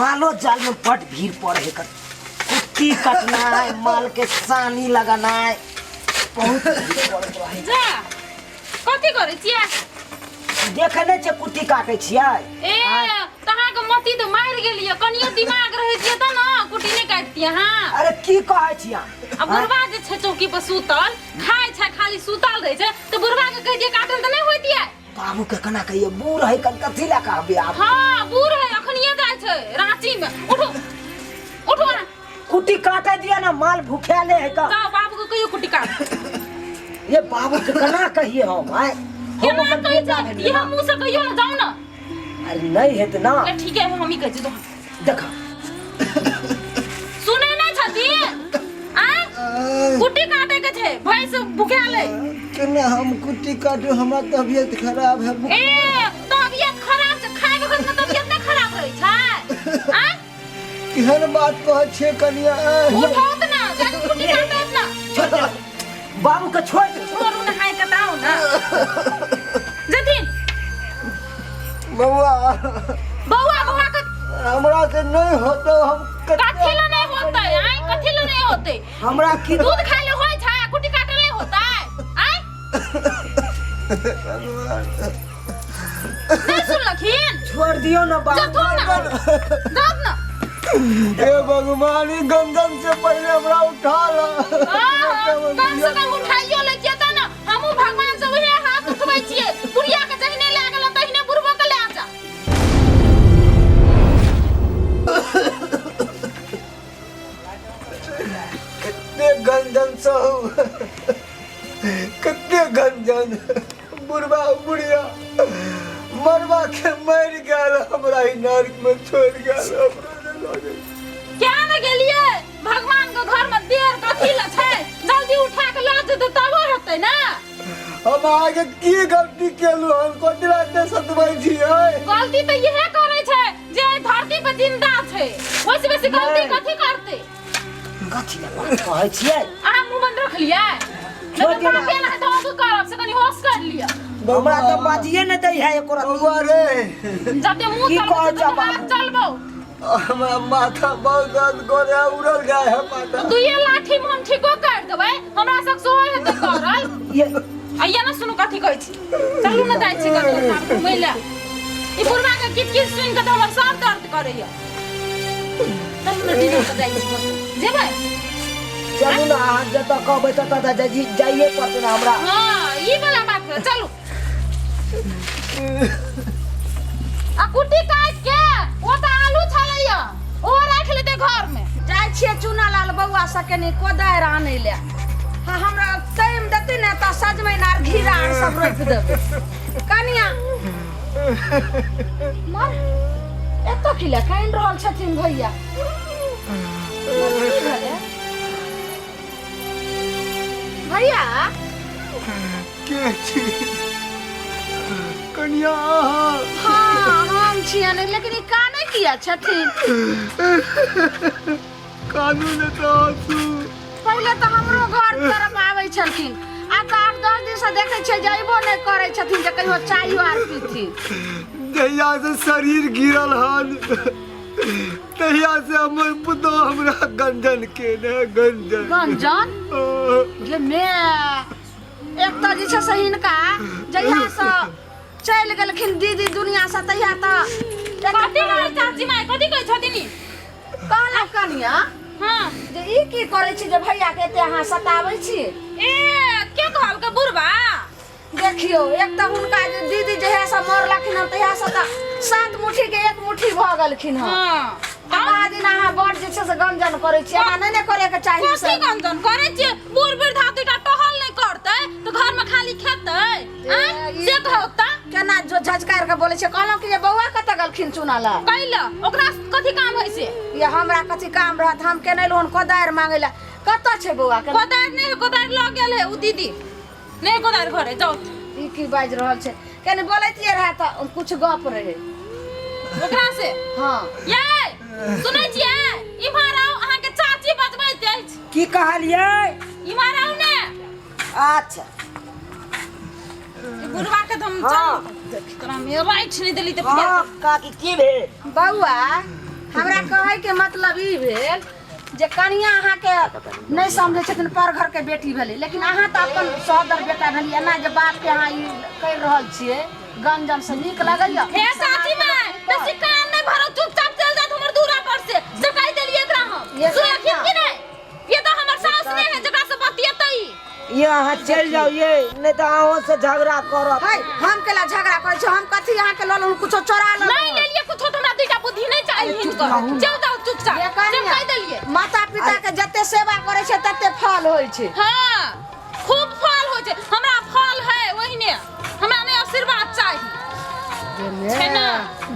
मालो जाल में बड भीड़ पड़े है कुत्ती कटनाय माल के सानी लगानाय बहुत भीड़ पड़ैत रहे। जा कथी करै छियै? देखे नहि छै कुत्ती काटै छियै। ए तऽ अहाँके मति तऽ मारि गेलियै, कनियो दिमाग रहै छियै तऽ ने कुटी नहि काटतियै अहाँ। अरे की कहै छियै? आ बुढ़वा जे छै चौकी पर सुतल खाय छै, खाली सुतल रहै छै, तऽ बुढ़वा के कहि दियै काटल तऽ नहि होइतियै। बाबू के केना कहिए, बूढ़ है कन कथी लए कहबै आब? हाँ बूढ़ है, अखनिये जाइ छै रांची में। उठो उठो अहाँ। कुट्टी काटे दिया ना, माल भूखाले है का। जाओ बाबू के कहियो कुट्टी काट। ये बाबू के केना कहिए हम? आय हम केना ओकर कहै बेटा छै? भेलियै इहे ना। मुँह से कहियो ना, जाओ ना। अरे नहीं हेतै ना। ए, ठीक है, हम ही कहै छी तो। देखा सुनै नहि छथिन? आँय, कुट्टी काटे के छै, भैंस भुखायल है। केना हम कुट्टी काटू, हमरा तबियत खराब है। ए तबियत खराब छै, खाय वखत में तबियत नहि खराब रहै छै? आँय केहन बात कहै छियै कनिया? उठौत ना, जाके कुट्टी काटत ना। छोड़ दे बाबू के, छोड़ दे। छोड़ू ना, हाय कटाउ ना जथिन। बौआ बौआ बौआ के हमरा से नहीं होतो, हम कथी ला नहीं होतै? आँय कथी ला नहीं होतै? हमरा की दूध खाय ले होय छै, कुट्टी काटे ले होतै? आँय नहीं सुनलखिन? छोड़ दियो ना बाबू। जथुन ना, जाउ ना। हे भगवान, ई गंजन से पहले हमरा उठा ला। हाँ, कम से कम उठाइयो लै छियै तऽ ने हमहूँ भगवान से उहे हाथ उठबै छियै। बुढ़िया के जहिने लए गेल तहिने बुढ़बो के लए जा। कते गंजन सहू, कते गंजन। बुढ़बा बुढ़िया मरबा के मरि गेल, हमरा ई नर्क में छोड़ गेल, हमरा नहि लागै। क्या ने गेलियै भगवान के घर में? देर कथी लए छै? जल्दी उठा के लऽ जेतै तबो हेतै ने। हम अहाँके की गलती केलहुँ हन? कथी लए एते सतबै छियै? गलती तऽ इहे करै छै जे एहि धरती पर जिंदा छै, ओहिसँ बेसी गलती नहि। कथी करतै? कथी लए बात कहै छियै? अहाँ मुँह बंद रखलियै? नहि छोड़ तऽ दियौ ना। बापे नहि तऽ अहूँ करब से कनि होश कर लिअ। हमरा तऽ बाजिए नहि दै है एको रत्ती। बौआ रे, जते मुँह की चलबै कहै तते छौ हाथ बाबू? चलबौ। हमरा माथा बहुत दर्द करे है, उड़ल जाय है माथा। दुइये लाठी में हम ठीको कर देबै, हमरा सब सोहो हेतै करल। ये आइया ना, सुनू कथी कहै छी, चलू ने जाइ छी कतौ घुमै लए। ई बुढ़वा के किच किच सुनि कऽ तऽ हमर सब दर्द करैया। चलू ने डिनर पर जाइ छी कतौ, जेबै? चलू ने, अहाँ जतऽ कहबै ततऽ तऽ जाइए पड़तै ने हमरा। हाँ ई वाला बात है, चलू। आ कुट्टी काटि के ओ तऽ आलू छलैया, ओ राखि लेतै घर में। जाइ छियै चूना लाल बौआ से कनि कोदारि आनै लए। हाँ हमरा टाइम देतै ने तऽ सजमनि आर घिरा आर सब रोपि देबै। कनिया मर, एतऽ की लए कानि रहल छथिन भैया? मर, की भेलै भैया? के छी कनिया अहाँ? हाँ हम छियनि, लेकिन ई कानै किया छथिन? कानू ने तऽ आंसू। पहिले तऽ हमरो घर तरफ आबै छलखिन, आब तऽ 8-10 दिन से देखै छियै जे अयबो नहि करै छथिन जे कहियो चायो आर पीथिन। जहिया से शरीर गिरल हन तहिया से हमर पुतोह हमरा गंजन के ने गंजन। गंजन गे मे, एक तऽ जे छै से हिनका जहिया से चलि गेलखिन दीदी दुनिया से तहिया तऽ कथी कहै चाची माय, कथी कहै छथिन ई? कहलहुँ कनिया हाँ जे ई की करै छी जे भैया के एते अहाँ सताबै छी? ए के कहलकै बुढ़बा? देखियौ, एक तऽ हुनका जे दीदी जहिया से मरलखिन हन तहिया से तऽ 7 मुट्ठी के 1 मुट्ठी भऽ गेलखिन हन। हाँ आ दिन अहाँ बड़ जे छै से गंजन करै छी, एना नहि ने करैके चाही। कथी से गंजन करै छियै? बूढ़ वृद्धा दूटा टहल नहि करतै तऽ घर में खाली खेतै? आँय, से कहू तऽ केना जो झझकार के बोलै छै। कहलहुँ कि जे बौआ कतऽ गेलखिन चुना लए? कैला ओकरा कथी काम है से? ये हमरा कथी काम रहत, हम केने एलहुँ हन कोदारि मांगै लए। कतऽ छै बौआ के? कोदारि नहि है, कोदारि लऽ गेल है उ दीदी, नहि कोदारि घरे जाउ। ई की बाजि रहल छै? कनि बोलैतियै रहए तऽ कुछ गप रहै ओकरा से। हाँ ये सुनै छियै, इम्हर आउ, अहाँके चाची बजबैत अछि। की कहलियै? इम्हर आउ ने। अच्छा। ई बुढ़वा के तऽ हम हाँ। चल तोरा में राइट नहि देली तऽ हाँ काकी, की भेल? बौआ हमरा कहै के मतलब ई भेल जे कनिया अहाँके नहि समझै छथिन पर घर के बेटी भेलै, लेकिन अहाँ तऽ अपन सहोदर बेटा भेलियै। एना जे बात के अहाँ ई करि रहल छियै गंजन से नीक लगैया? हे साथी माय, बेसी कान नहि भरो, चुपचाप चल जात हमर दूरा पर से। से कहि देलियै एकरा हम। ये सुनलखिन कनिया। कि नहि? ये तऽ हमर साउस नहि है जकरा से बतियेतै। ये अहाँ चलि जाउ ये, नहि तऽ अहूँ से झगड़ा करत। है, हम केला झगड़ा करै छी? हम कथी अहाँके लऽ लेलहुँ? कुछो चोरा लेलहुँ? नहीं लेलिए कुछो, तो हमरा दुईटा बुद्धि नहीं चाहिए हिनकर। चल जाओ चुपचाप। ये से कनिया, कहि देलिए। माता पिता के जते सेवा करै छै तते फल होइ छै। हाँ, खूब फल होइ छै। हमरा फल है ओहिने, हमरा नहि आशीर्वाद चाही छै ना।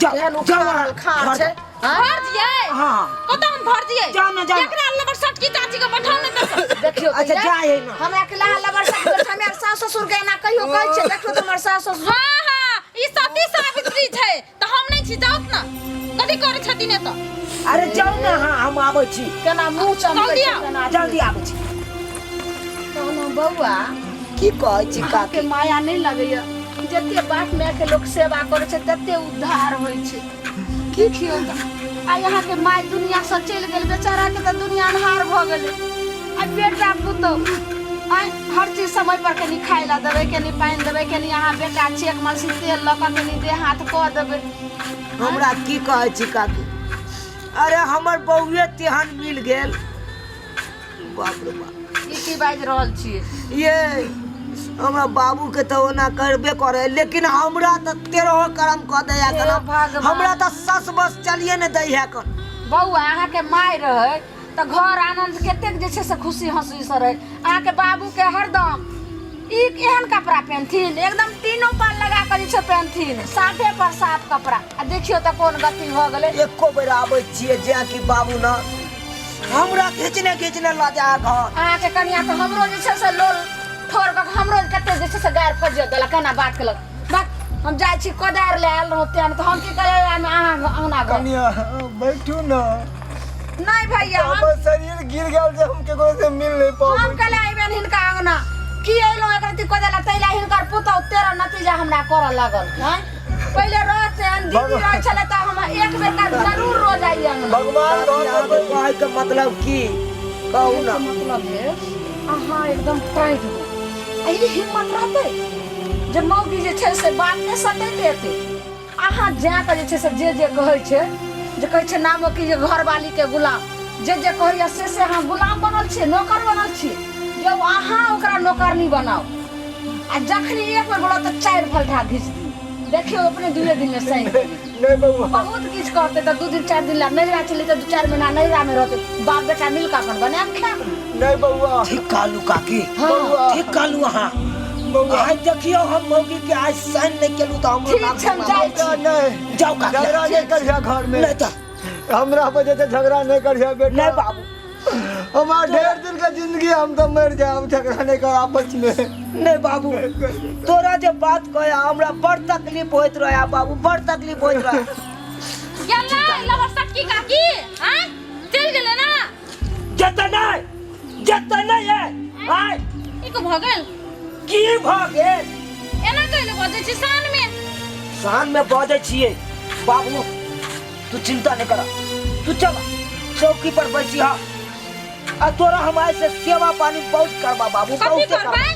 जाउ, केहन जाउ उखाड़ल अहाँ, खाड़ घर छै। जाउ। घर जियै? हाँ। कतऽ हम घर जियै? जाउ ना, जाउ ना। केकरा लबर सटकी चाची के बैठाउ ने तऽ। देखियौ तऽ अच्छा, ये, जा है ना। हमरा के लहा लबर सब के हमे सास ससुर के एना कहियो कहै छै? देखियौ तऽ हमर सास ससुर। हाँ हाँ, ई सती सावित्री छै तऽ हम नहि छी। जाउत ना, कथी करै छथिन एतऽ? अरे जाउ ने अहाँ, हम आबै छी। केना मुँह चमकै जल्दी छै आउ। केना जल्दी आबै छी। कहलहुँ बौआ। की कहै छी अहाँके काकी? माया नहि लगैया? जते बाप माय के लोक सेवा करै छै तते उद्धार होइ छै। की खियौ तऽ आइ अहाँके माय दुनिया से चलि गेल, बेचारा के तऽ दुनिया अन्हार भऽ गेलै। आ बेटा पुतहु आइ हर चीज समय पर कनि खाय लए देबै, कनि पानि देबै, कनि अहाँ बेटा छियै, एक मलसी तेल लऽ कऽ कनि देह हाथ कऽ देबै। हमरा की कहै छी काकी? अरे हमर बौए तेहन मिल गेल, बाप रे बाप। ई की बाजि रहल छियै? ये हमरा बाबू के तऽ ओना करबे करे, लेकिन हमरा तऽ तेरहो करम कऽ दैया। हे कन भगवान। हमरा तऽ सस बस चलिए ने दै है कन। बौआ, अहाँके माय रहै तऽ घर आनन्द कतेक जे छै से खुशी हंसी से रहै। अहाँके बाबूके हरदम ई एहन कपड़ा पेहनथिन, एकदम तीनो पाल लगा कऽ जे छै पेहनथिन, साफे पर साफ कपड़ा। आ देखियौ तऽ कोन गति भऽ गेलै। एको बेर आबै छियै जे कि बाबू न हमरा घिचने घिचने लऽ जा घर। अहाँके कनिया तऽ हमरो जे छै से लोल ठोर कऽ हमरो कते जे छै से गारि फज्जत देलक, केना बात केलक। बक, हम जाइ छी कोदारि लए आयल रहौं तेहन तऽ हम की करियै अहाँ अङ्गना घर। कनिया, बैठू ना। नहीं भैया, हम हमर शरीर गिर गेल जे हम केकरो से मिल नहीं हम पाबै। कल आइबेन हिनका अंगना की अइलहुँ एकरती कोदारि तैला हिनकर पुतहु तेरह नतीजा हमरा करऽ लागल। हैं, पहिले रहते दीदी रहै छलै तऽ हम एक बेर का जरूर रोज आइए अंगना। भगवान काकी, अहाँके कहै के मतलब की कहू ना? मतलब है अहाँ एकदम टाइट हो आ ई हिम्मत रहतै जे मौगी जे छै से बात नहि सतेतै एते। अहाँ जाके जे छै से जे जे कहै छै, जे कहै छै नामो कि जे घरवाली के गुलाम, जे जे कहैया से से अहाँ गुलाम बनल छियै, नौकर बनल छियै जे अहाँ ओकरा नौकरनी बनाउ। आ जखनी एक बेर बोलत तऽ चारि फलठा घीच दियौ, देखियौ अपने दुए दिन में सही। नहीं बउआ। बहुत किछु कहतै तऽ 2 दिन 4 दिन ला नैहरा चलि तऽ 2 4 महीना नैहरा में रहतै, बाप बेटा मिल कऽ अपन बनायब खायब। नहीं बउआ। ठीक कहलू काकी। हाँ। बउआ। ठीक कहलू अहाँ। बउआ। आइ देखियौ, हम मौगी के आइ साइन नहि केलू तऽ हमरो ठीक नाम छै, हम जाइ छी। नहीं। जाउ काकी। झगड़ा नहीं करिया घर में। नहीं तऽ हमरा वजह से झगड़ा नहीं करिया बेटा। नहीं बाबू। हमार ढेर दिन का जिंदगी, हम तो मर जाए, हम झगड़ा नहीं कर आपस में। नहीं बाबू, तोरा जे बात कहे हमरा बड़ तकलीफ होइत रहे बाबू, बड़ तकलीफ होइत रहे। गेलै लबर सटकी काकी? आँय, चलि गेलै ना? जतऽ नहि, जतऽ नहि है आय। ई को भऽ गेल? की भऽ गेल? एना कैले बजै छी शान में? शान में बजै छियै बाबू, तू चिंता नहीं कर, तू चल चौकी पर बैसी। हा, आ तोरा हम आइ से सेवा पानी बहुत करबा बाबू। कथी बहुते करबै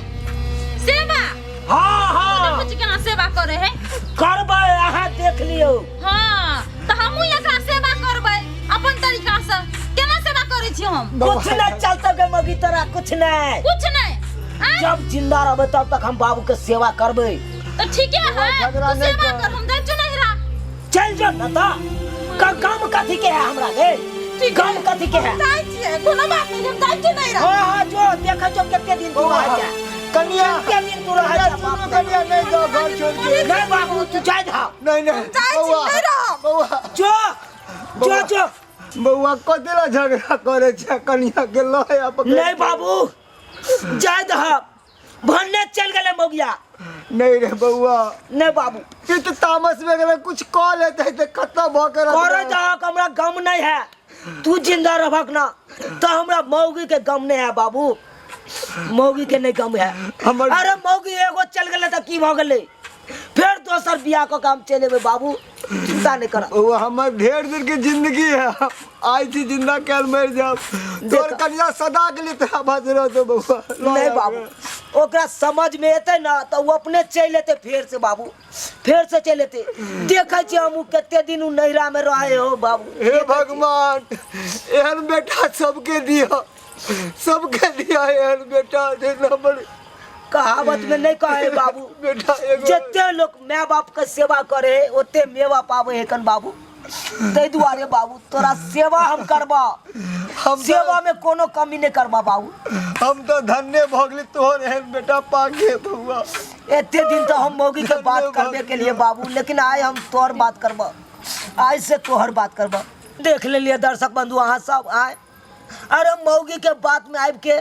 सेवा? हाँ हाँ। देखै छी केना सेवा करे है। करबै, अहाँ देख लियौ। हाँ, तऽ हमहूँ एकरा सेवा करबै अपन तरीका से। केना सेवा करै छी हम? कुछ नहीं चलते गे मगी तोरा, कुछ नहीं। कुछ नहीं आँय? जब जिंदा रहबै तब तक हम बाबू के सेवा करबै। तऽ ठीके है, झगड़ा तू नहि सेवा कर। कर, हम जाइ छियौ नैहरा। चल जो न तऽ गम कथी के है हमरा गे? गम कथी के है? जाइ छियै, कोनो बात नहीं, हम जाइ छियै नैहरा। हाँ हाँ, जो देखे जो कते दिन तू रह जा। कनिया। कते दिन तू रह जा बाप रे। कनिया, नहीं जाओ घर छोड़ के। नहीं बाबू, तू जाय धा। नहीं नहीं। जाइ छी, बउआ। नहि रहब। बउआ। जो जो जो। बउआ, कथी ला झगड़ा करे छै? कनिया के लय आ पकड़। नहीं बाबू, जाय दह, भन्ने चल गेलै मौगिया। नहीं रे बउआ। नहीं बाबू। ई तो तामस में गेलै, कुछ कऽ लेते तऽ कतऽ भऽ के रहतै। करे दहक, हमरा गम नहीं है। तू जिंदा रहबक ना तो हमरा मौगी के गम नहीं है बाबू, मौगी के नहीं गम है। अरे मौगी एगो चल गेलै तऽ की भऽ गेलै? फेर दोसर बियाह कऽ के हम चलि एबै बाबू, चिंता नहि कर। वो हमर ढेर दिन के जिंदगी है, आइ छी जिंदा काल मर जाब। तोर कनिया सदा के लिए तोरा पास रहतो बउआ। नहीं बाबू, ओकरा समझ में एतै ना तऽ ओ अपने चलि एतै फेर से बाबू, फेर से चलि एतै। देखै छियै हम कते दिन उ नैहरा में रहे हो बाबू। हे भगवान, एहन बेटा सबके दिया, सबके दिया एहन बेटा जे हमर कहावत में नहीं कहे बाबू बेटा एगो जते लोग माय बाप के सेवा करे ओते मेवा पावे है कन बाबू। ताहि दुआरे बाबू तोरा सेवा हम करबा, हम सेवा में कोनो कमी नहीं करबा बाबू। हम तो धन्य भऽ गेली तोहर एहन बेटा पाके बउआ। एते दिन तो हम मौगी के बात धन्य करबे के लिए भऽ बाबू, लेकिन आइ हम तोहर बात करबा, आइ से तोहर बात करबा। देख लेलिए दर्शक बंधु अहाँ सब, आइ अरे मौगी के बात में आबि के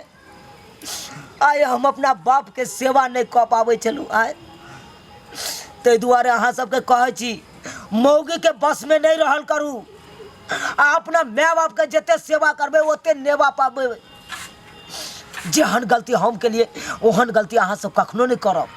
आइ हम अपना बाप के सेवा नहीं कऽ पाबै छलहुँ आइ। ताहि दुआरे अहाँ सबके कहै छी मौगी के बस में नहीं रहल करू, आ अपना माय बाप के जते सेवा करबै ओते नेवा पाबै। जेहन गलती हम केलिए ओहन गलती अहाँ सब कखनो नहीं करब।